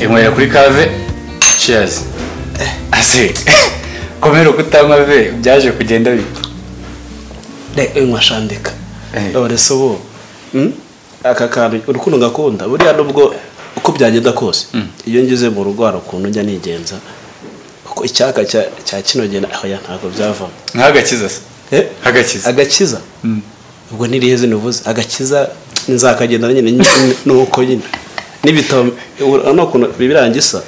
Inywera kuri kave. Cheers. Ase komera kutanywa ve byaje kugenda bite? Reka inywa shandika. None se ubu aka kantu urukundo ngakunda buriya nubwo uko byagenda kose iyo ngeze mu rugo hari ukuntu njya nigenza kuko icyaka cya kino gihe aho ntabwo byavamo. Nk'agakiza se? Agakiza. Agakiza? Ubwo nirihe zino uvuze? Agakiza nzakagenda nyine nuko nyine n'ibitabo urabona ukuntu bibirangisa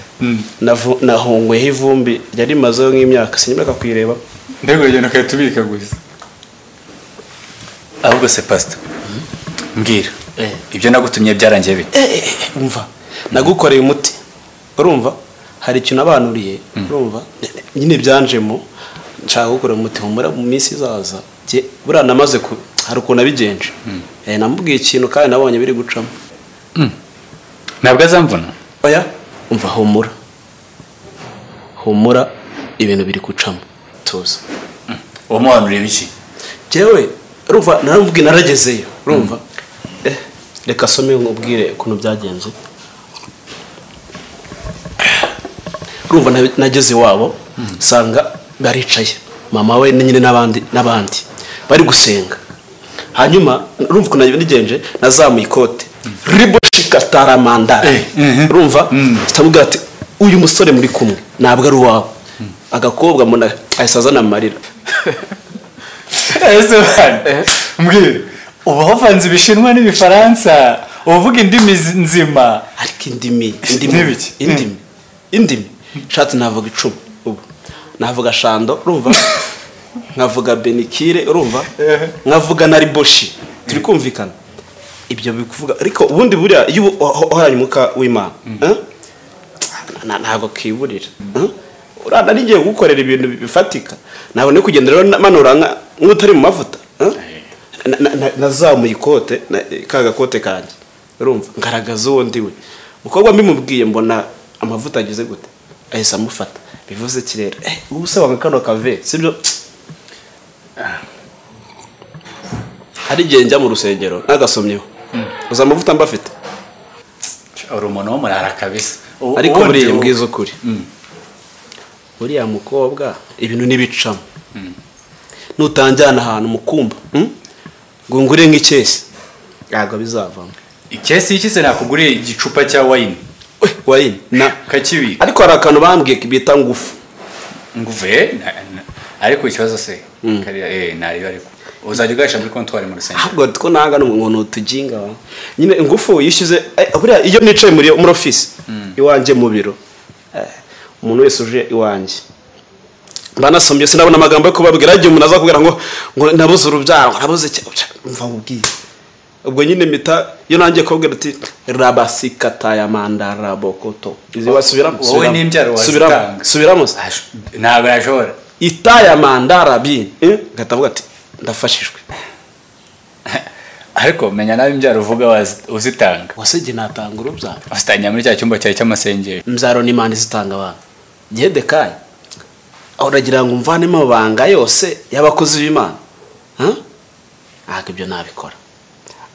nahongweho ivumbi yari mazeho nk'imyaka sinyemeka kuyireba. Mbega urugendo ukahita ubika gusa. Ahubwo se pastor mbwira ibyo nagutumye byarangiye bite? Umva nagukoreye umuti urumva hari ikintu abanuriye urumva nyine byanjemo nshaka gukora umuti humura mu minsi izaza buriya namaze hari ukuntu abigenje namubwiye ikintu kandi nabonye biri gucamo. Ntabwo azamvuna? Oya umva humura humura ibintu biri gucamo tuza. Wamuhanuriye biki? Jewe urumva naramubwiye naragezeyo urumva reka some nkubwire ukuntu byagenze. Urumva nageze iwabo sanga baricaye mama we nyine n'abandi n'abandi bari gusenga. Hanyuma urumva ukuntu nabigenje nazamuye ikote riboshikataramanda urumva sitamubwira ati uyu musore muri kumwe ntabwo ari uwawe. Agakobwa mbona ahise azana amarira. Ese bana mbwira uba wavanze ibishinwa n'ibifaransa uvuga indimi nzima. Ariko indimi indimi indimi indimi shatse navuga 10 ubu navuga shando urumva nkavuga benikire urumva nkavuga na riboshi turi kumvikana ibyo bikuvuga. Ariko ubundi buriya iyo uhoranye umuka w'Imana ntabwo kiburira urana ngiye gukorera ibintu bifatika nabone kugenda rero manura nk'utari mu mavuta. Nazamuye ikote kaga kote kanjye urumva ngaragaza uwo ndiwe. Mukobwa mbimubwiye mbona amavuta ageze gute ahise amufata bivuze kirera ubu se wanga kano kave sibyo. Hari igihe njya mu rusengero nagasomyeho uza amavuta mbafite uri umuntu wo murara kabisa. Ariko buriya mbwiza ukuri buriya mukobwa ibintu nibicamo nutanjyana ahantu mukumba ngo ngure nk'icyesi ntabwo bizavamo. Icyesi y'ikise nakuguriye igicupa cya wine. Wine na kakibika. Ariko hari akantu bambwiye bita ngufu. Ngufu ariko ikibazo se kariya nari ariko uzajya ugasha muri comptoir mu rusengero. Ahubwo two nanga n'umuntu tujinga nyine ingufu yishyuze buriya iyo nicaye muri office iwanje mu biro umuntu wese uje iwanje banasomye sinabona amagambo yo kubabwira igihe umuntu azakubwira ngo ngo nabuze urubyaro nabuze mva ubwiye ubwo nyine mita iyo nangiye kubabwira ati rabasikata ya mandarabokoto izi wasubiramo wowe n'imbyaro wazitanga subiramo ntabwo yashobora itaya mandarabi ngatavuga ati ndafashijwe. Ariko menya nabi imbyaro uvuga uzitanga wasije natanga urubyaro usitanya muri cya cyumba cyawe cy'amasengero imbyaro n'Imana izitanga abantu gende kai uragira ngo umvanemo amabanga yose y'abakozi b'Imana ntabwo ibyo nabikora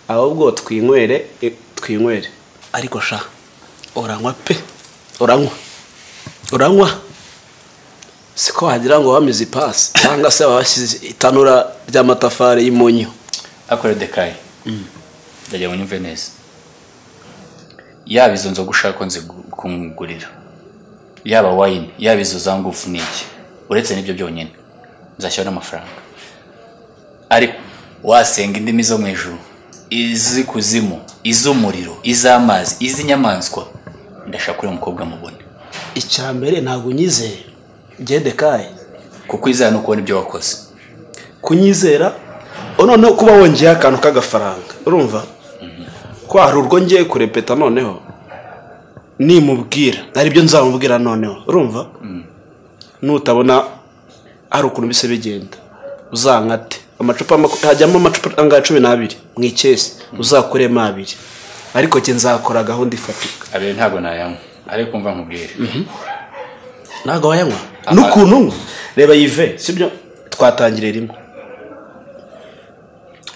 ahubwo twinywere twinywere. Ariko sha uranywa pe uranywa uranywa siko wagira ngo wamize ipasi cyangwa se wabashyize itanura ry'amatafari y'imunyu. Akore dekaye ndagira ngo nyumve neza yaba izo nzo gushaka nzi kungurira yaba wine yaba izo zangufu niki uretse n'ibyo byonyine nzashyira n'amafaranga. Ariko wasenga indimi zo mu ijuru iz'ikuzimu iz'umuriro iz'amazi iz'inyamaswa ndashaka uri umukobwa mubone. Icya mbere ntabwo unyizeye gende kaye kuko izana no kubona ibyo wakoze kunyizera noneho kuba wongeye akantu k'agafaranga urumva ko hari urwo ngiye kurepeta noneho nimubwira ari byo nzamubwira noneho urumva nutabona ari ukuntu bise bigenda uzankate amacupa hajyamo amacupa angahe 12 mu ikesi uzakuremo 2 ariko cye nzakora gahunda ifatika. Abiri ntabwo nayanywa ariko umva nkubwire ntabwo wayanywa n'ukuntu reba yive sibyo twatangire rimwe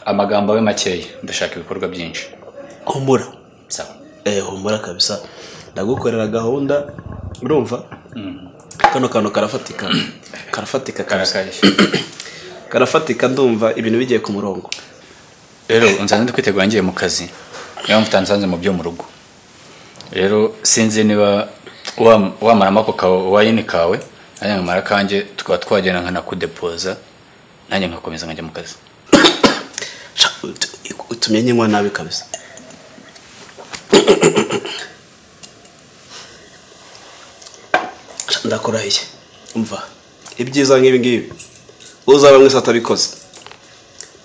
amagambo abe makeya ndashaka ibikorwa byinshi. Humura sawa humura kabisa Ndagukorera gahunda urumva? Kano kantu karafatika. Karafatika Karakaye. Karafatika ndumva ibintu bigiye ku murongo. Rero unsanze ndi kwitegura ngiye mu kazi. Niyo mpamvu utansanze mu byo mu rugo. Rero sinzi niba wamaramo ako wayini kawe nanjye nkamara kanjye tukaba twagenda nkanakudepoza nanjye nkakomeza nkajya mu kazi. Utumye nyinywa nabi kabisa. Ndakurahiye. Umva ibyiza nk'ibi ngibi uzaba mwese atabikoze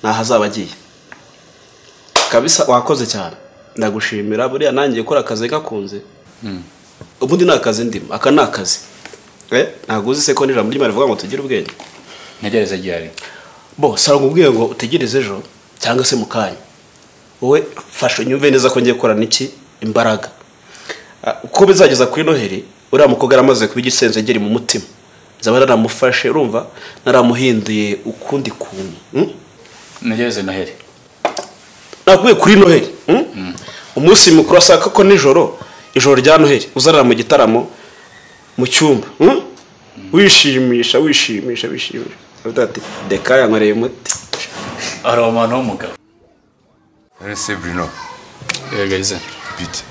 ntaho azaba agiye kabisa. Wakoze cyane ndagushimira. Buriya nanjye gukora akazi gakunze. Ubundi ni akazi ndimo, aka ni akazi. Ntabwo uzi se ko n'ijambo ry'Imana rivuga ngo tugire ubwenge. Ntegereze gihari. Bo sara nkubwiye ngo utegereze ejo cyangwa se mu kanya. Wowe fasha unyumve neza ko ngiye gukorana iki imbaraga. Uko bizageza kuri Noheli uriya mukobwa yaramaze kuba igisenzegeri mu mutima. Nzaba naramufashe urumva naramuhinduye ukundi kuntu. Ntegereze Noheli. Nakubwiye kuri Noheli. Umunsi mukuru asaka ko nijoro ijoro rya Noheli uzarara mu gitaramo mu cyumba. Wishimisha wishimisha wishimisha. Ati deka yankoreye umuti. Ari umuntu w'umugabo. Ese Bruno. Yego ize. Bite.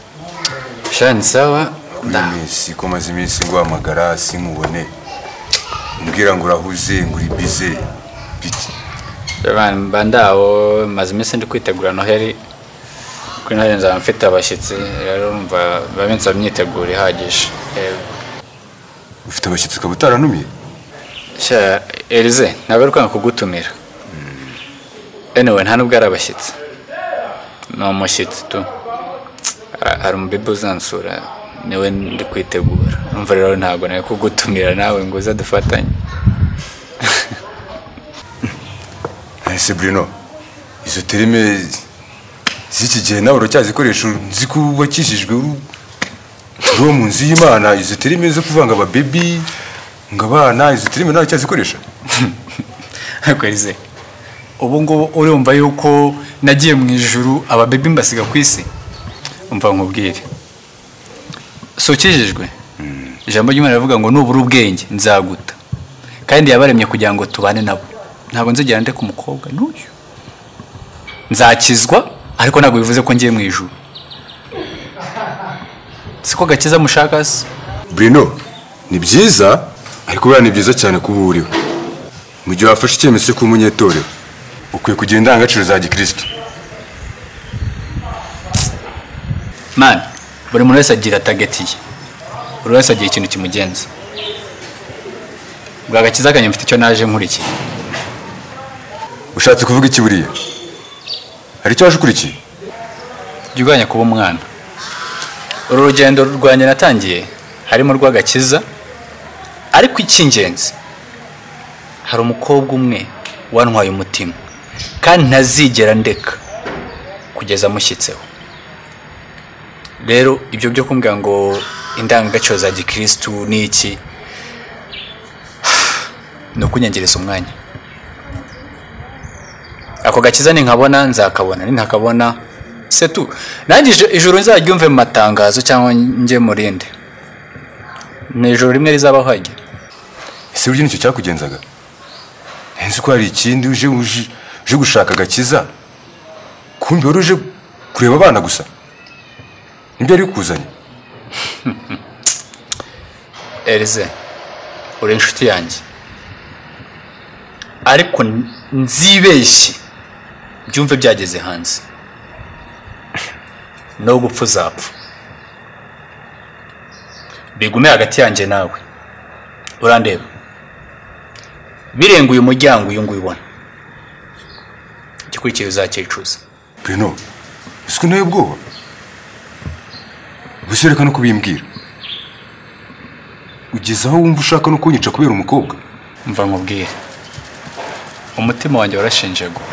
Shani sawa. Iminsi ko maze iminsi nguhamagara sinkubone. Umbwira ngo urahuze ngo uri busy. Bite. Mba ndaho maze iminsi ndi kwitegura Noheli. Kuri Noheli nzaba mfite abashyitsi rero urumva biba imyiteguro ihagije. Ufite abashyitsi ukaba utaranumiye? Sha Elize ntabwo ari kwanga kugutumira. Anyway nta nubwo ari abashyitsi. Ni umushyitsi tu. Hari umubibi uzansura niwe ndi kwitegura. Urumva rero ntabwo nari kugutumira nawe ngo uze dufatanye. Ese Bruno izo terime z'iki gihe nawe uracyazikoresha nzi ko wakijijwe uri mu nzu y'Imana izo terime zo kuvanga ababebi ngo abana izo terime nawe uracyazikoresha? Ariko Elize ubu ngubu urumva yuko nagiye mu ijuru ababebi mbasiga ku isi. Umva nkubwire so ukijijwe ijambo ry'Imana rivuga ngo nubura ubwenge nzaguta kandi yabaremye kugira ngo tubane nabo. Ntabwo nzigera ndeka umukobwa n'uyu. Nzakizwa ariko ntabwo bivuze ko ngiye mu ijuru. Siko gakiza mushaka se? Bruno ni byiza ariko buriya ni byiza cyane kuba uriho. Mu gihe wafashe icyemezo cyo kuba umunyetorero ukwiye kugira indangagaciro za gikristo. Man, buri muntu wese agira target ye. Buri wese agira ikintu kimugenza. Bwa gakiza kanye mfite icyo naje nkurikiye. Ushatse kuvuga iki buriya? Hari icyo waje ukurikiye? Jya ugabanya kuba umwana. Uru rugendo rwanjye natangiye harimo rw'agakiza ariko icy'ingenzi hari umukobwa umwe wantwaye umutima kandi ntazigera ndeka kugeza amushyitseho. Rero ibyo byo kumbwira ngo indangagaciro za gikristu ni iki ni ukunyangereza umwanya. Ako gakiza ninkabona nzakabona nintakabona setu nanjye ijoro nzaryumve mu matangazo cyangwa njye murinde. Ni ijoro rimwe rizabaho hajya. Ese burya nicyo cyakugenzaga? Nzi ko hari ikindi uje uje gushaka agakiza kumbe wari uje kureba abana gusa. Nibyo ari kuzanye. Elize uri inshuti yanjye ariko nzibeshye byumve byageze hanze no gupfa uzapfa. Bigume hagati yanjye nawe. Urandeba birenga uyu muryango uyu nguyu ubona igikurikiye uzacyicuza. Bruno ese nawe ubwoba gusa reka no kubimbwira ugeze aho wumva ushaka no kunyica kubera umukobwa. Mva nkubwire umutima wanjye warashinjaguwe.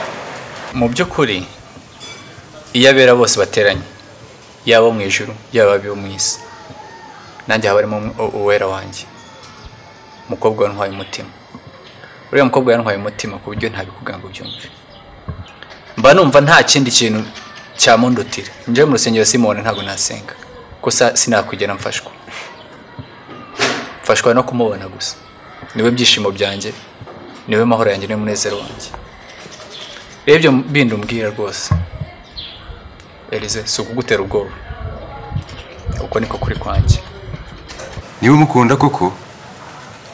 Mu by'ukuri iyo abera bose bateranye yaba mu ijuru yaba abo mu isi nanjye haba harimo uwera wanjye. Umukobwa wantwaye umutima. Uriya mukobwa yantwaye umutima ku buryo ntabikubwira ngo ubyumve. Mba numva nta kindi kintu cyamundutira. Njye mu rusengero simubona ntabwo nasenga. Ko sinakwigera mfashwa. Mfashwa no kumubona gusa. Niwe byishimo byanjye, niwe mahoro yanjye, niwe munezero wanjye. Rero ibyo bindi umbwira rwose Elize, si ukugutera ubwoba. Uko niko kuri kwanjye. Niba umukunda koko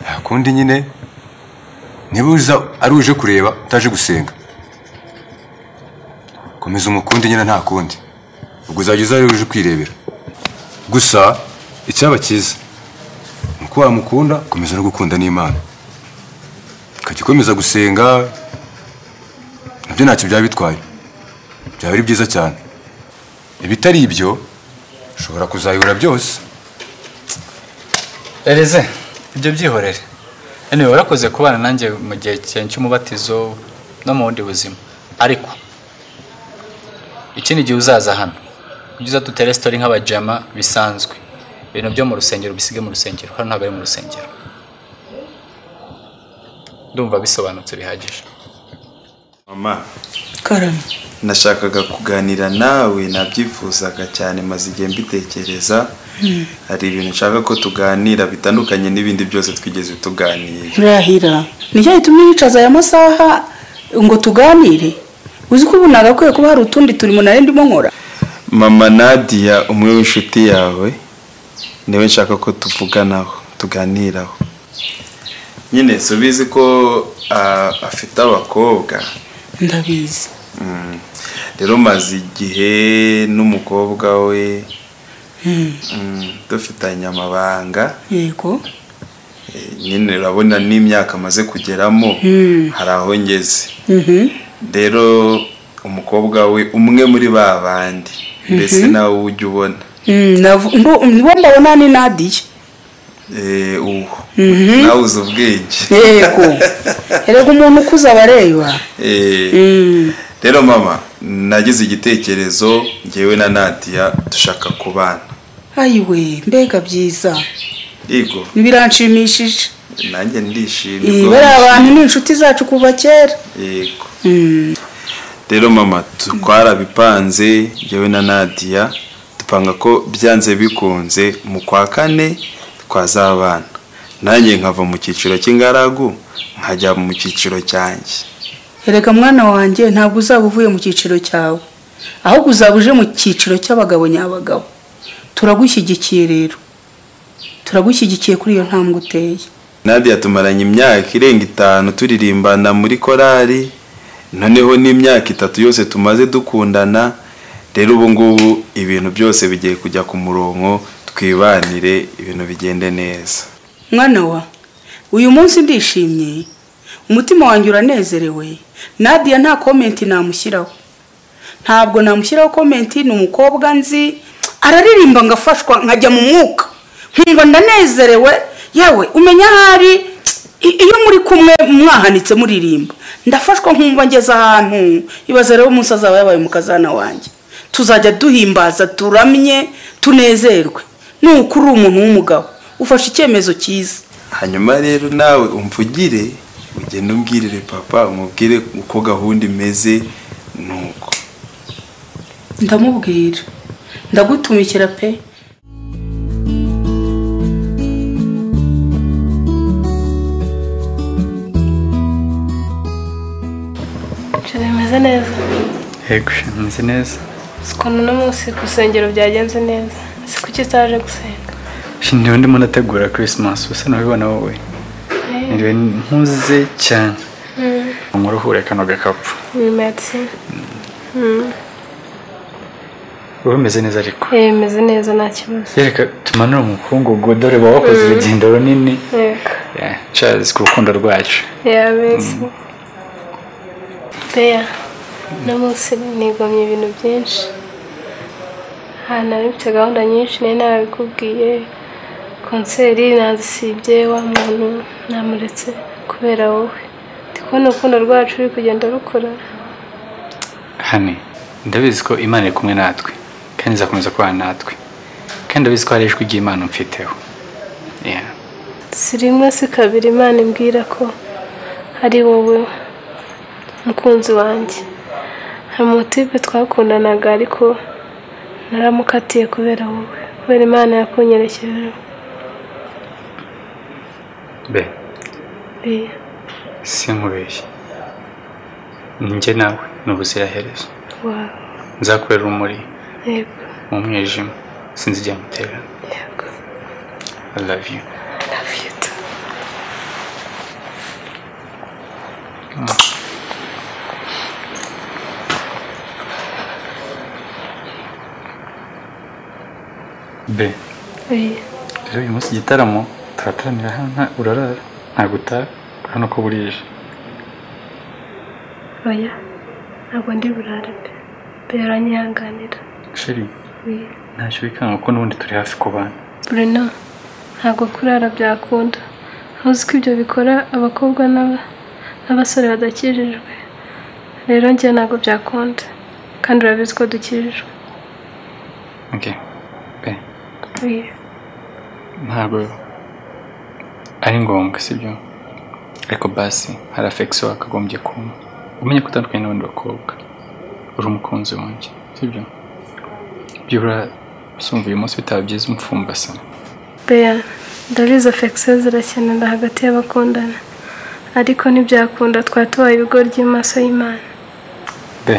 nta kundi nyine, niba uza ari uje kureba utaje gusenga, komeza umukunde nyine nta kundi. Ubwo uzajya uza ari uje kwirebera. Gusa icyaba cyiza nuko wamukunda, komeza no gukunda n'Imana, ukajya ukomeza gusenga, nabyo ntacyo byaba bitwaye, byaba ari byiza cyane. Ibitari ibyo ushobora kuzayobora byose. Elize, ibyo byihorere. Anyway, warakoze kubana nanjye mu gihe cy'umubatizo no mu bundi buzima. Ariko ikindi gihe uzaza hano, ujye uza dutere story nk'abajama bisanzwe. Ibintu byo mu rusengero bisige mu rusengero, hano ntabwo ari mu rusengero. Ndumva bisobanutse bihagije. Mama, Karame, nashakaga kuganira nawe, nabyifuzaga cyane maze igihe mbitekereza. Hari ibintu nshaka ko tuganira bitandukanye n'ibindi byose twigeze tuganira. Rahira, nicyo gitumye yicaza aya masaha ngo tuganire? Uzi ko ubu nagakwiye kuba hari utundi turimo nari ndimo nkora. Mama Nadia, umwe w'inshuti yawe, niwe nshaka ko tuvuganaho, tuganiraho. Nyine subizi ko afite abakobwa. Ndabizi. Rero maze igihe n'umukobwa we dufitanye amabanga. Yego. Nyine urabona n'imyaka amaze kugeramo, hari aho ngeze. Rero umukobwa we umwe muri ba bandi, mbese nawe ujya ubona. Nibo mbabona ni Nadia. Uwo nawe uzi ubwenge. Yego. Erega umuntu ukuze aba areba. Rero mama, nagize igitekerezo njyewe na Nadia dushaka kubana. Ayiwe, mbega byiza. Yego. Biranshimishije. Nanjye ndishimye. Bari abantu ni inshuti zacu kuva kera. Yego. Rero mama, twarabipanze njyewe na Nadia, dupanga ko byanze bikunze mu kwa kane twazabana. Nanjye nkava mu cyiciro cy'ingaragu nkajya mu cyiciro cyanjye. Erega mwana wanjye, ntabwo uzaba uvuye mu cyiciro cyawe, ahubwo uzaba uje mu cyiciro cy'abagabo nyabagabo. Turagushyigikiye rero, turagushyigikiye kuri iyo ntambwe uteye. Nadia tumaranye imyaka irenga 5 turirimbana muri korali, noneho n'imyaka 3 yose tumaze dukundana. Rero ubu ngubu ibintu byose bigiye kujya ku murongo, twibanire ibintu bigende neza. Mwana wa, uyu munsi ndishimye, umutima wanjye uranezerewe. Nadia nta comment namushyiraho, ntabwo namushyiraho comment. Ni umukobwa nzi, araririmba ngafashwa nkajya mu mwuka, nkumva ndanezerewe. Yewe umenya ahari iyo muri kumwe mwahanitse muririmba, ndafashwa nkumva ngeze ahantu. Ibaze rero umunsi azaba yabaye umukazana wanjye, tuzajya duhimbaza, turamye, tunezerwe. Nuko uri umuntu w'umugabo ufashe icyemezo cyiza. Hanyuma rero nawe umvugire, ugende umbwirire papa, umubwire uko gahunda imeze. Nuko ndamubwira, ndagutumikira pe. Bimeze neza. Yego, bimeze neza. Ukuntu uno munsi ku rusengero byagenze neza. Si kuki utaje gusenga? Ndiwe ndimo nategura Christmas, usa n'ubibona wowe. Niriwe nkuze cyane. Nkuruhure kano gakapu. Merci. Wowe umeze neza ariko? Meze neza nta kibazo. Yereka tumanure umukungugu dore baba wakoze urugendo runini. Yego. Cheers ku rukundo rwacu. Yeah, merci. Bea, uno munsi nigomye ibintu byinshi. Nari mfite gahunda nyinshi nari narabikubwiye. Konseri nazisibye, wa muntu namuretse kubera wowe. Ndi kubona urukundo rwacu ruri kugenda rukura. Honey, ndabizi ko Imana iri kumwe natwe kandi izakomeza kubana natwe, kandi ndabizi ko hari ijwi ry'Imana mfiteho. Si rimwe si kabiri Imana imbwira ko ari wowe mukunzi wanjye. Hari umutipe twakundanaga ariko naramukatiye kubera wowe. Kubera Imana yakunyerekeje. Be. Sinkubeshye. Njye nawe ni ubuziraherezo. Wow. Nzakorera urumuri. Yego. Mu mwijima sinzigera mutera. Yego. I love you. I love you too. Be. Rero uyu munsi igitaramo turataramira hano urarara ntabwo utaha urabona ko burije. Oya ntabwo ndi burare pe. Be uranyihanganira. Sheri ntacyo bikanga kuko n'ubundi turi hafi kubana. Bruno ntabwo kurara byakunda. Ntuzi ko ibyo bikora abakobwa n'abasore badakijijwe. Rero njye ntabwo byakunda kandi urabizi ko dukijijwe. Okay. Be. Ntabwo ari ngombwa sibyo? Ariko basi hari affection wakagombye kumpa. Umenye ko utandukanye n'abandi bakobwa. Uri umukunzi wanjye sibyo? Byibura sumva uyu munsi bitaba byiza umfumbasa. Bea ndabizi affection zirakenera hagati y'abakundana. Ariko ntibyakunda twatubaye ibigoryi mu maso y'Imana. Be.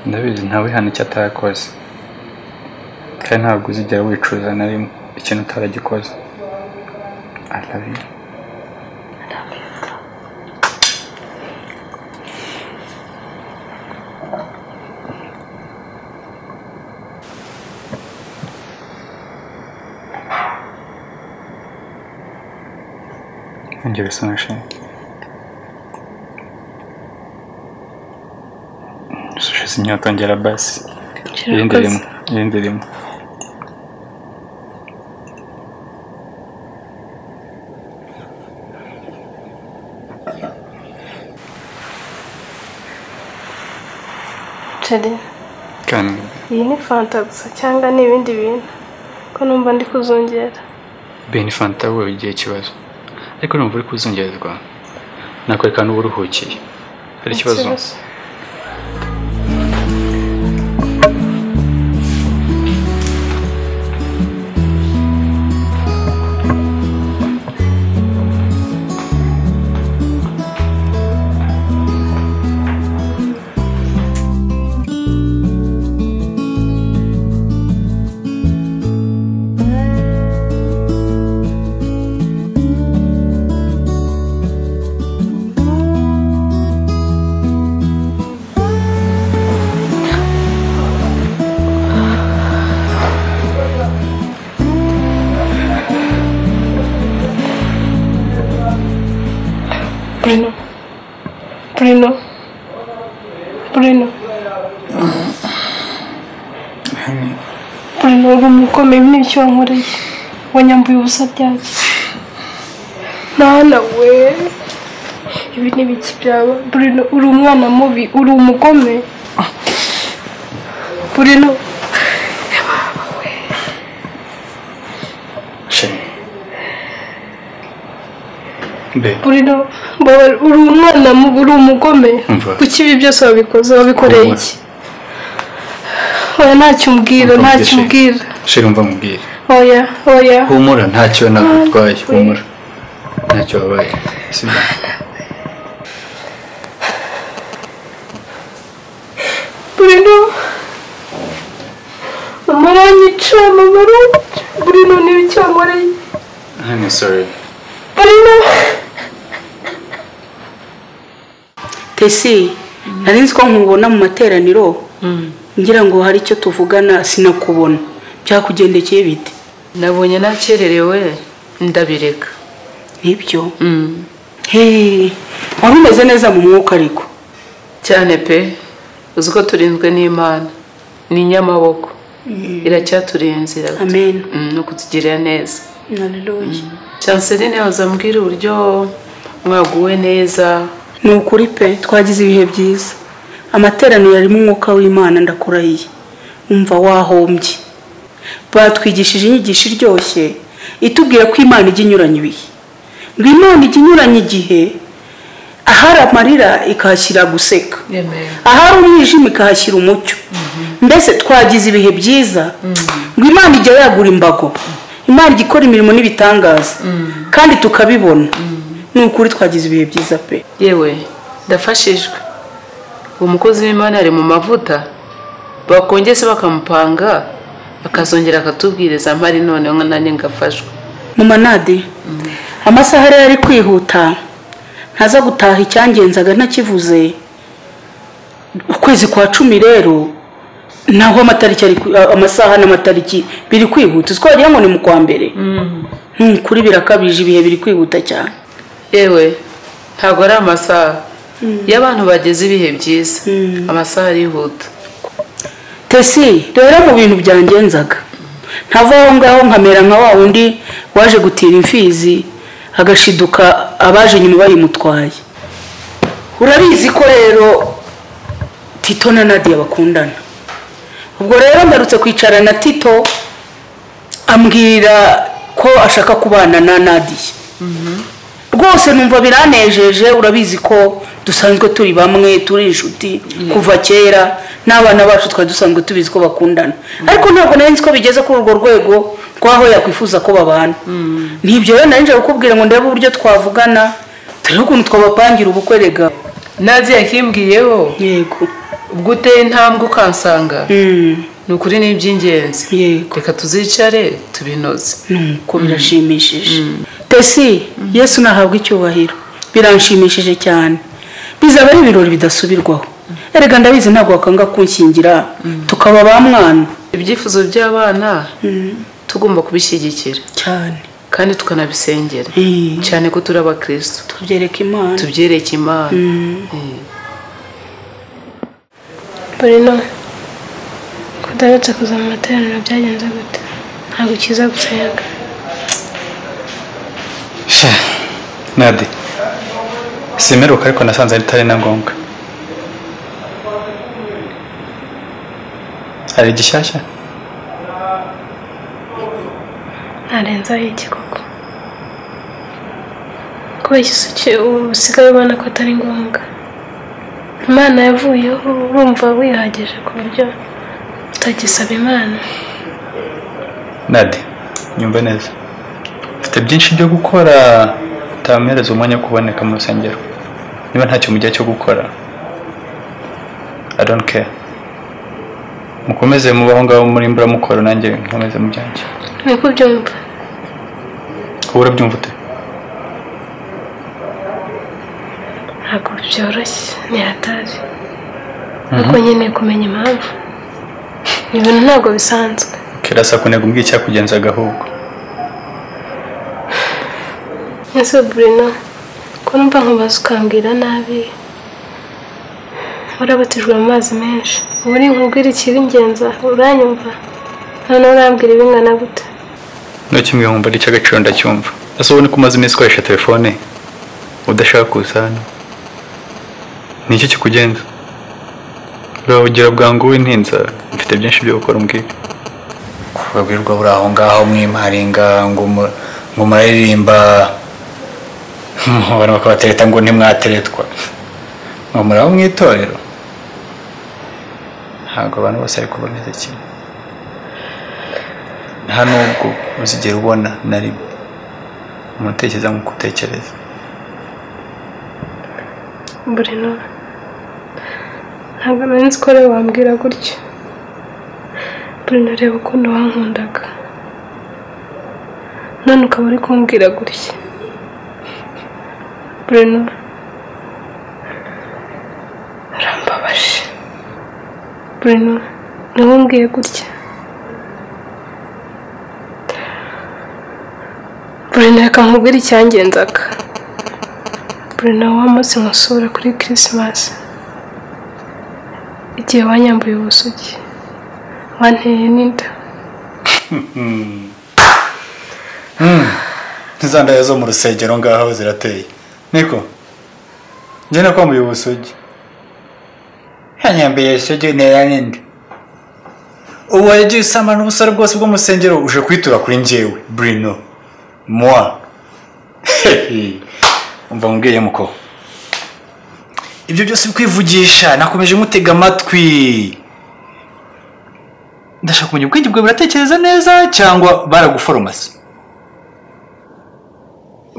Ndabizi ntawe hano icyo atakoze. Kandi ntabwo uzigera wicuza na rimwe ikintu utaragikoze. I love you. I love you too. Ongera usome sheri. Ushize inyota ongera basi. Irindi rimwe. Iyi ni fanta gusa cyangwa ni ibindi bintu ko numva ndi kuzongera. Be ni fanta wowe igihe kibazo. Ariko numva uri kuzongererwa. Nakwereka n'uburuhukiye. Hari ikibazo? Bruno. Bruno. Bruno uri umugome n'ibyo wankoreye. Wanyambuye ubusa byanjye. Mwana we. Ibi ni ibiki byaba? Bruno uri umwana mubi, uri umugome. Bruno. Bruno, uri umwana mubi, uri umugome. Kuki ibi byose wabikoze, wabikoreye iki? Oya ntacyo umbwira, ntacyo umbwira. Sheri umva mubwire. Oya, oya. Humura ntacyo nagutwaye, humura. Ntacyo wabaye. Sibyo. Bruno. Mama aranyica, mama aranyica. Bruno ni ibiki wankoreye? I'm sorry. Bruno. Tesi, nari nzi ko nkubona mu materaniro ngira ngo hari icyo tuvugana sinakubona. Byakugendekeye bite? Nabonye nakererewe ndabireka. Nibyo? Hey, wari umeze neza mu mwuka ariko. Cyane pe, uzi ko turinzwe n'Imana. Ni inyamaboko. Iracyaturinze. Amen. No kutugirira neza. Hallelujah. Chanceline yazambwira uburyo mwaguwe neza. Ni ukuri pe, twagize ibihe byiza. Amateraniro yarimo umwuka w'Imana ndakurahiye. Umva wahombye. Batwigishije inyigisho iryoshye itubwira ko Imana ijya inyuranya ibihe. Ngo Imana ijya inyuranya igihe, ahari amarira ikahashyira guseka. Ahari umwijima ikahashyira umucyo. Mbese twagize ibihe byiza. Ngo Imana ijya yagura imbago, Imana igikora imirimo n'ibitangaza kandi tukabibona. Ni ukuri twagize ibihe byiza pe. Yewe ndafashijwe. Umukozi w'Imana ari mu mavuta, bakongese bakamupanga akazongera akatubwiriza mpari none nanjye ngafashwe. Mama Nadi, amasaha rero ari kwihuta, ntaza gutaha icyangenzaga ntakivuze. Ukwezi kwa 10 rero naho amatariki ari amasaha n'amatariki biri kwihuta, twagira ngo ni mu kwa mbere. Kuri birakabije, ibihe biri kwihuta cyane. Yewe ntago ari amasaha y'abantu bageze ibihe byiza, amasaha arihuta. Tesi rero mu bintu byangenzaga ntava aho ngaho nkamera nka wa wundi waje gutira imfizi agashiduka abaje nyuma bayimutwaye. Urabizi ko rero Tito na Nadia bakundana. Ubwo rero ndarutse kwicara na Tito ambwira ko ashaka kubana na Nadia. Rwose numva biranejeje. Urabizi ko dusanzwe turi bamwe, turi inshuti kuva kera, n'abana bacu twari dusanzwe tubizi ko bakundana. Ariko ntabwo nari nzi ko bigeze kuri urwo rwego rwaho yakwifuza ko babana. Nibyo rero nari nje kukubwira ngo ndebe uburyo twavugana, turebe ukuntu twabapangira ubukwe rega. Nadia yakimbwiyeho. Yego. Ubwo uteye intambwe ukansanga. Ni ukuri ni iby'ingenzi. Yego. Reka tuzicare tubinoze. Nuko birashimishije. Tesi, Yesu nahabwa icyubahiro. Biranshimishije cyane. Bizaba ari ibirori bidasubirwaho. Erega ndabizi ntabwo wakanga kunshyingira tukaba ba mwana. Ibyifuzo by'abana tugomba kubishyigikira cyane kandi tukanabisengera cyane ko turi abakristo. Tubyereka Imana. Tubyereka Imana. Bruno, kudaretse kuza mu materaniro byagenze gute? Ntabwo kiza gusenga. Nadi, simeruka ariko nasanze bitari na ngombwa. Hari igishyashya? Narenzaho iki koko? Kubera iki usigaye ubona ko atari ngombwa? Imana yavuyeho urumva wihagije ku buryo utagisaba Imana. Nadi, nyumva neza. Mfite byinshi byo gukora, utampereza umwanya wo kuboneka mu rusengero. Niba ntacyo mujya cyo gukora, I don't care. Mukomeze mubaho ngaho muri imburamukoro, nanjye nkomeze mu byanjye. Niko byumva. Wowe urabyumva ute? Ntabwo byoroshye, ni hatari. Ariko nyine kumenya impamvu. Ibintu ntabwo bisanzwe. Kirasa kunega umbwiye icyakugenzaga ahubwo. Ese Bruno, ko numva nkubaza ukambwira nabi, warabatijwe mu mazi menshi. Ubu ni nkubwira ikibingenza, uranyumva? Noneho urambwira ibingana gute? Ntukimwe nkumva ari icy'agaciro ndacyumva. Ese ubona ko umaze iminsi ukoresha telefone udashaka kuza hano? Ni iki kikugenza? Urahugira bwangu w'intinza, mfite byinshi byo gukora umbwire. Kubabwirwa buri aho ngaho mwimaringa ngo muraririmba, abantu bakabatereta ngo ntimwateretwa, ngo murabo mu itorero. Ntabwo abantu bose ariko bameze kimwe. Nta nubwo uzigera ubona na rimwe umuntu utekereza nk'uko utekereza. Bruno, ntabwo nari nzi ko rero wambwira gutyo. Bruno, reba ukuntu wankundaga, none ukaba uri kumbwira gutya. Bruno, urambabaje. Bruno, niwe umbwiye gutya. Bruno, reka nkubwire icyangenzaga. Bruno, wa munsi nkusura kuri Christmas, igihe wanyambuye ubusugi, wanteye n'inda. Ntizandaye zo mu rusengero ngaho zirateye. Niko njye nakwambuye ubusugi, yanyambuye isugi ntera n'inda. Ubu wagiye usama n'ubusore bwose bwo mu rusengero uje kwitura kuri njyewe Bruno moi. Umva mbwiye muko, ibyo byose kwivugisha nakomeje mutega amatwi. Ndashaka kumenya ubwenge bwawe buratekereza neza cyangwa baraguforomasi.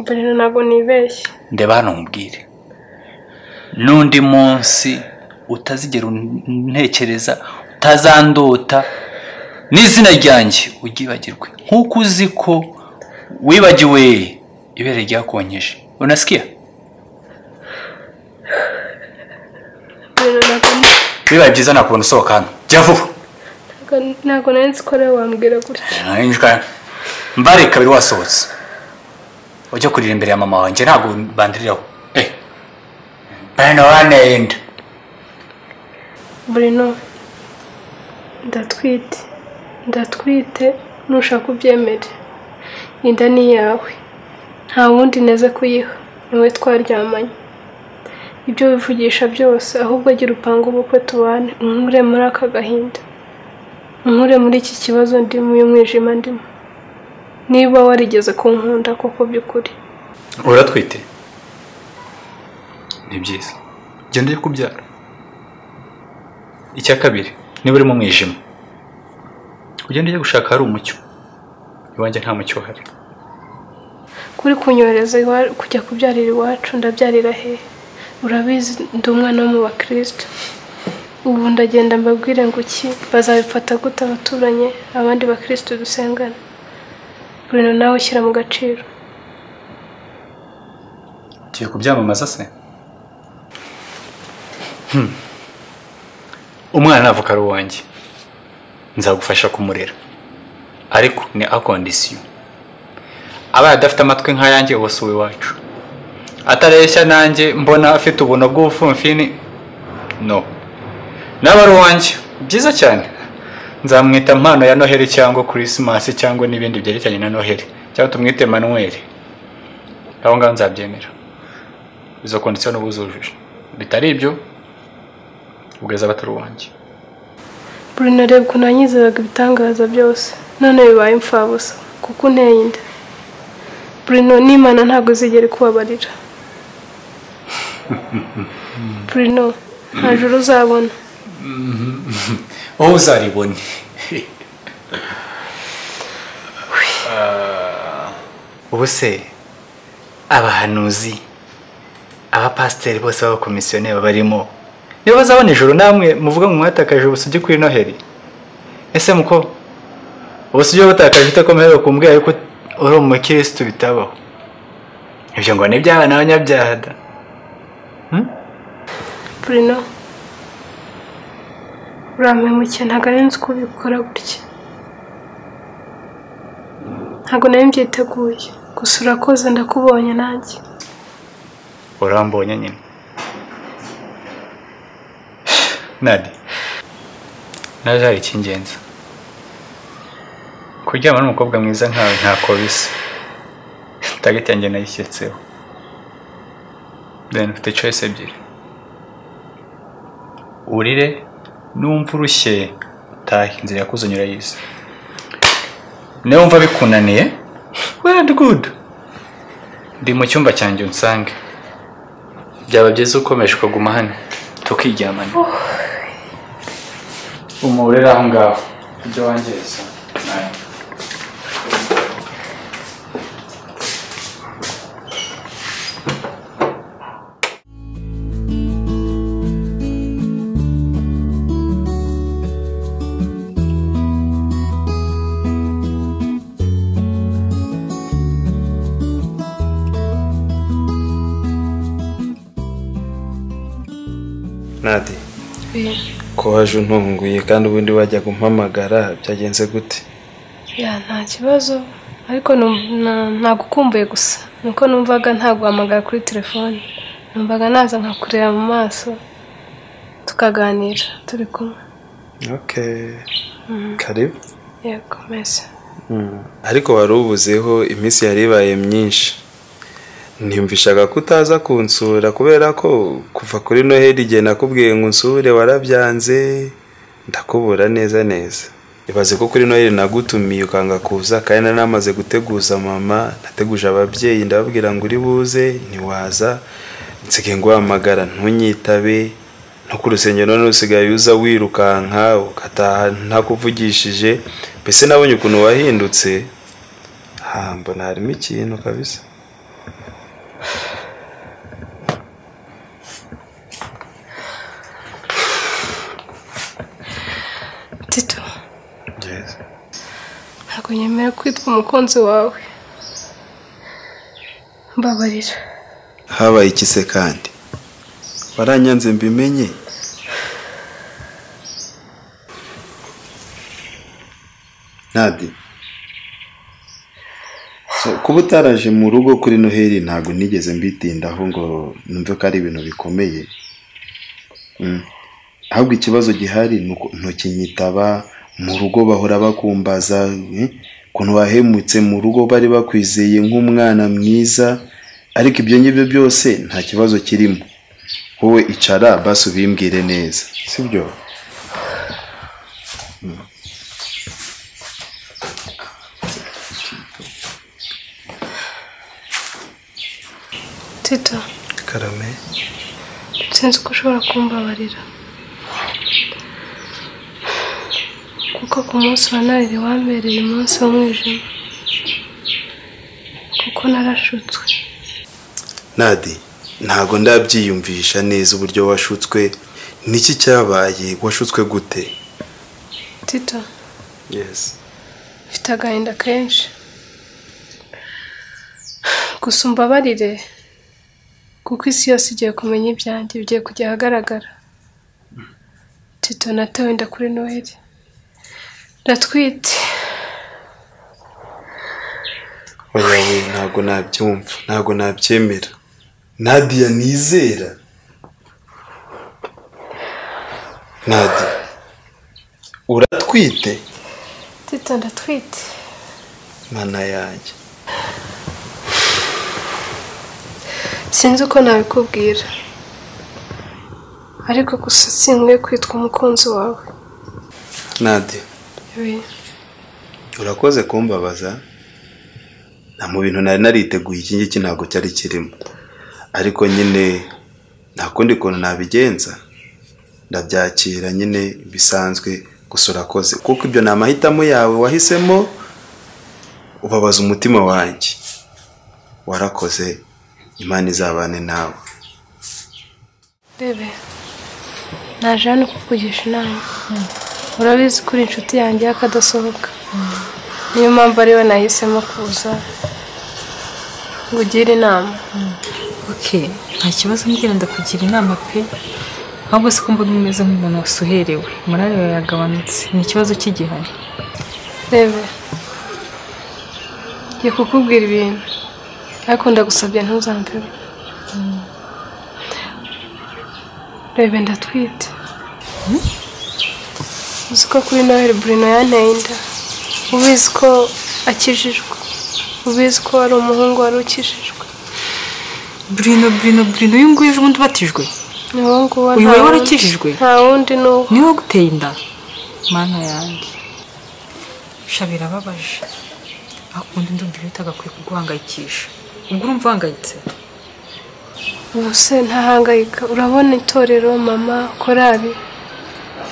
Bruno ntabwo nibeshye. Ndeba hano nkubwire. N'undi munsi utazigera untekereza, utazandota n'izina ryanjye ugibagirwe. Nkuko uzi ko wibagiwe ibere ryakonkeje. Unasikia? Bibaye byiza nakubona usohoka hano. Jya vuba. Ntabwo nari nzi ko rero wambwira gutya. Mbare kabiri wasohotse. Ujya kurira imbere ya mama wanjye ntabwo bandiriraho. Bruno wanenda. Bruno ndatwite. Ndatwite nushaka ubyemere. Inda ni yawe. Nta wundi neze kuyiha. Niwe twaryamanye. Ibyo wivugisha byose ahubwo agira upanga ubukwe tubane unkure muri aka gahinda. Unkure muri iki kibazo ndimo uyu mwijima ndimo. Niba warigeze kunkunda koko by'ukuri. Uratwite? Ni byiza. Genda ujye kubyara. Icya kabiri, niba uri mu mwijima, ugende ujye gushaka hari umucyo. Iwanjye nta mucyo uhari. Kuri kunyohereza kujya kubyarira iwacu ndabyarira he? Urabizi ndi umwana wo mu bakristo. Ubu ndagenda mbabwire ngo iki bazabifata gute abaturanye abandi bakristo dusengana. Bruno nawe ushyira mu gaciro. Ugiye kubyamamaza se? Umwana navuka ari uwanjye. Nzagufasha kumurera. Ariko ni a condition. Abaye adafite amatwi nk'ayanjye ubu iwacu. Atareshya nanjye mbona afite ubuntu bw'ubufumfini. No. Naba ari uwanjye. Byiza cyane. Nzamwita mpano ya Noheli cyangwa Christmas cyangwa n'ibindi byerekeranye na Noheli. Cyangwa tumwite Manuel. Aho ngaho nzabyemera. Izo condition n'ubuzujuje. Bitari ibyo ugeza batari uwanjye. Bruno reba ukuntu wanyizeraga ibitangaza byose. None bibaye imfabusa kuko unteye inda. Bruno n'Imana ntabwo izigera ikubabarira. Bruno nta juru uzabona. Wowe uzaribone. Ubu se abahanuzi, abapasiteri bose b'abakomisiyoneri barimo niba bazabona ijuru namwe muvuga ngo mwatakaje ubusugi kuri Noheli. Ese muko ubusugi butakaje utakomeye kumbwira yuko uri umukristo bitabaho. Ibyo ngo ni iby'abana b'abanyabyaha da. Bruno urampemukiye ntabwo nari nzi ko ubikora gutya. Ntabwo nari mbyiteguye. Gusa urakoze ndakubonye nanjye. Urambonye nyine. Nadi. Naje hari icy'ingenzi. Kuryama n'umukobwa mwiza nkawe ntako bisa. Target yanjye nayishyitseho. Then ufite choice ebyiri. Urire numva urushye utahe inzira yakuzanye urayizi. Niba wumva bikunaniye well and good. Ndi mu cyumba cyanjye unsange. Byaba byiza ukomeje ukaguma hano tukiryamana. Umurera aho ngaho ibyo wangiza. Nadi, ko waje untunguye kandi ubundi wajya kumpamagara byagenze gute? Ya nta kibazo ariko nagukumbuye gusa nuko numvaga ntaguhamagara kuri telefone, numvaga naza nkakureba mu maso tukaganira turi kumwe. Okay. Karibu. Yego, mese. Ariko wari ubuzeho iminsi yari ibaye myinshi. Niyumvishaga ko utaza kunsura kubera ko kuva kuri Noheli igihe nakubwiye ngo unsure warabyanze ndakubura neza neza. Ibaze ko kuri Noheli nagutumiye ukanga kuza kandi namaze guteguza mama, nateguje ababyeyi ndababwira ngo uri buze ntiwaza, nsigaye nguhamagara ntunyitabe. No ku rusengero none usigaye uza wirukanka ugataha ntakuvugishije. Mbese nabonye ukuntu wahindutse. Ha, mbona harimo ikintu kabisa. Tito. Yes. Ntabwo nyemera kwitwa umukunzi wawe. Mbabarira. Habaye iki se kandi? Waranyanze mbimenye. Nadi. So kuba utaraje mu rugo kuri Noheli ntabwo nigeze mbitindaho ngo numve ko ari ibintu bikomeye. Ahubwo ikibazo gihari nuko ntukinyitaba mu rugo, bahora bakumbaza ukuntu wahemutse mu rugo, bari bakwizeye nk'umwana mwiza, ariko ibyo ngibyo byose nta kibazo kirimo. Wowe icara basi ubimbwire neza, sibyo? Tito. Karame. Sinzi ko ushobora kumbabarira, kuko ku munsi wa Noheli wambereye umunsi w'umwijima, kuko narashutswe. Nadi, ntago ndabyiyumvisha neza uburyo washutswe. Niki cyabaye? Washutswe gute? Tito. Yes. Mfite agahinda kenshi. Gusa umbabarire, kuko isi yose igiye kumenya ibyanjye, bigiye kujya ahagaragara. Tito, natewe inda kuri Noheli. Ndatwite. Oya we, ntago nabyumva, ntago nabyemera. Nadia nizera. Nadia, uratwite? Tito, ndatwite. Mana yanjye. Sinzi uko nabikubwira, ariko gusa sinkwiye kwitwa umukunzi wawe. Nadia, urakoze kumbabaza. Nta mu bintu nari nariteguye iki ngiki ntabwo cyari kirimo, ariko nyine nta kundi kuntu nabigenza, ndabyakira nyine bisanzwe. Gusa urakoze, kuko ibyo ni amahitamo yawe wahisemo, ubabaza umutima wanjye. Warakoze, Imana izabane nawe. Rebe, naje hano kukugisha inama. Urabizi ko uri inshuti yanjye y'akadasohoka. Niyo mpamvu ariwe nahisemo kuza ngo ugire inama. Okay, nta kibazo mbwira, ndakugira inama pe. Ahubwo se ko mbona umeze nk'umuntu wasuherewe, morale yawe yagabanutse, ni ikibazo cy'igihari. Rebe, ngiye kukubwira ibintu, ariko ndagusabye ntuzamveho. Rebe, ndatwite. Uzi ko kuri Noheli Bruno yanteye inda. Ubizi ko akijijwe, ubizi ko ari umuhungu wari ukijijwe. Bruno uyu nguyu ejo bundi ubatijwe? Uyu wari warakijijwe? Nta wundi n'uwo. Niwe waguteye inda? Mana yanjye. Sha birababaje. Ariko ubundi ndumva ibyo utagakwiye kuguhangayikisha. Ubwo urumva uhangayitse? Ubu se ntahangayika. Urabona itorero, mama, korali,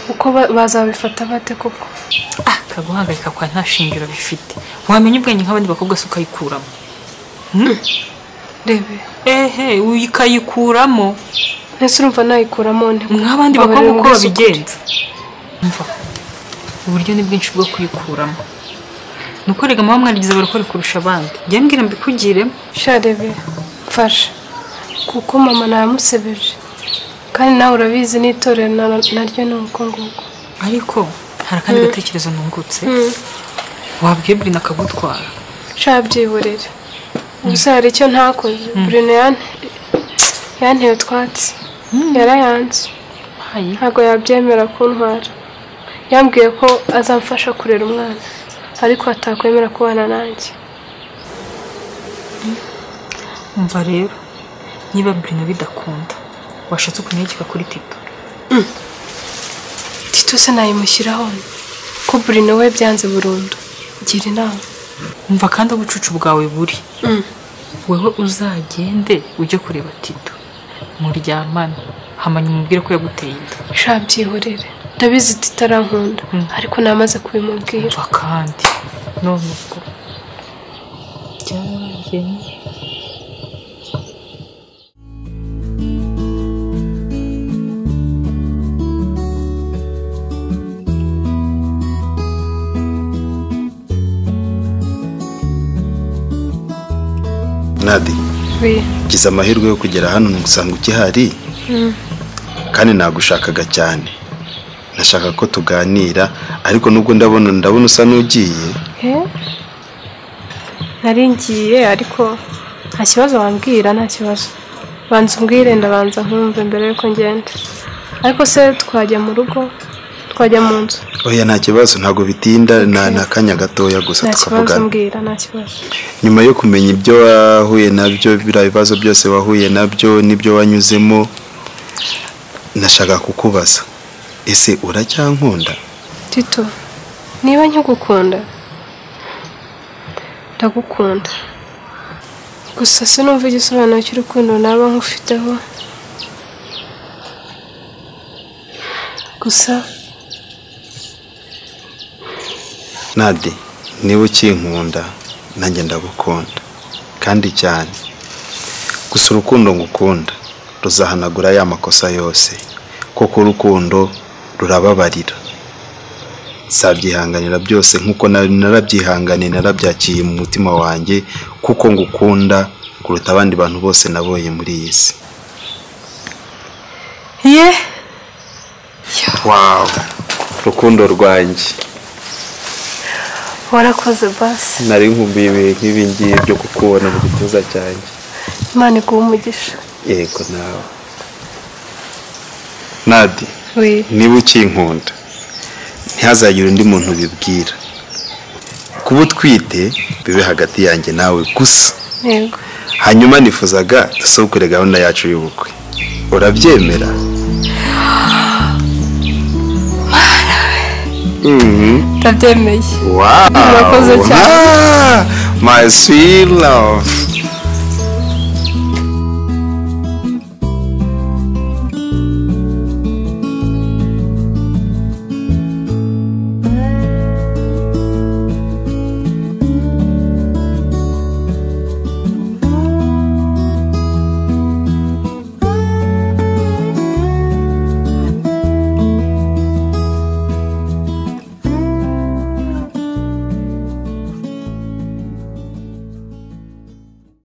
uko bazabifata bate koko? Ah, kaguhangayika kwa nta shingiro bifite. Wamenya ubwenge nk'abandi bakobwa se ukayikuramo. Rebe. Ehe, ukayikuramo. Ese urumva nayikuramo nte? Nk'abandi bakobwa uko babigenza. Umva, uburyo ni bwinshi bwo kuyikuramo. Nuko rega mama mwarigize barakora kurusha abandi. Njye mbwira mbikugiremo. Sha Rebe, mfasha. Kuko mama namusebeje. Kandi nawe urabizi n'itorero naryo ni uko nguko. Ariko hari akandi gatekerezo nungutse. Wabwiye Bruno akagutwara. Sha byihorere. Gusa hari icyo ntakoze. Bruno yanteye utwatsi. Yarayanze. Ntabwo yabyemera kuntwara. Yambwiye ko azamfasha kurera umwana, ariko atakwemera kubana nanjye. Umva rero, niba Bruno bidakunda, washatse ukuntu kuri Tito. Tito se nayimushyiraho ko Bruno we byanze burundu. Gira inama. Umva kandi ubucucu bwawe buri. Wewe uzagende ujye kureba Tito, muryamane, Hamanya umubwire ko yaguteye inda. Sha byihorere. Ndabizi titarankunda ariko namaze kubimubwira. Kandi none ubwo byarangiye. Nadi, ngize amahirwe yo kugera hano ngusanga ukihari kandi nagushakaga cyane. Nashaka ko tuganira ariko nubwo ndabona usa n'ugiye. Nari ngiye ariko nta kibazo wambwira, nta kibazo. Banza umbwire ndabanza nkumve mbere yuko ngenda. Ariko se twajya mu rugo, twajya mu nzu? Oya nta kibazo, ntago bitinda, na kanya gatoya gusa tukavugana. Nta kibazo mbwira, nta kibazo. Nyuma yo kumenya ibyo wahuye nabyo, bira ibibazo byose wahuye nabyo nibyo wanyuzemo, nashaka kukubaza, ese uracyankunda? Tito, niba nkigukunda ndagukunda. Gusa sinumva igisobanuro cy'urukundo naba nkufiteho. Gusa Nadi, niba ukinkunda nanjye ndagukunda kandi cyane. Gusa urukundo ngukunda ruzahanagura ya makosa yose, kuko urukundo rurababarira. Nzabyihanganira byose nkuko narabyihanganiye, narabyakiye mu mutima wanjye, kuko ngukunda kuruta abandi bantu bose nabonye muri iyi si. Ye. Wow, rukundo rwanjye. Warakoze basi. Nari nkumbuye ibihe nk'ibi ngibi byo kukubona mu gituza cyanjye. Imana iguhe umugisha. Yego nawe. Nadi, niba ukinkunda ntihazagire undi muntu ubibwira. Kuba utwite bibe hagati yanjye nawe gusa. Yego. Hanyuma nifuzaga dusubukure gahunda yacu y'ubukwe. Urabyemera? Ndabyemeye. Wow. Murakoze cyane. My sweet love.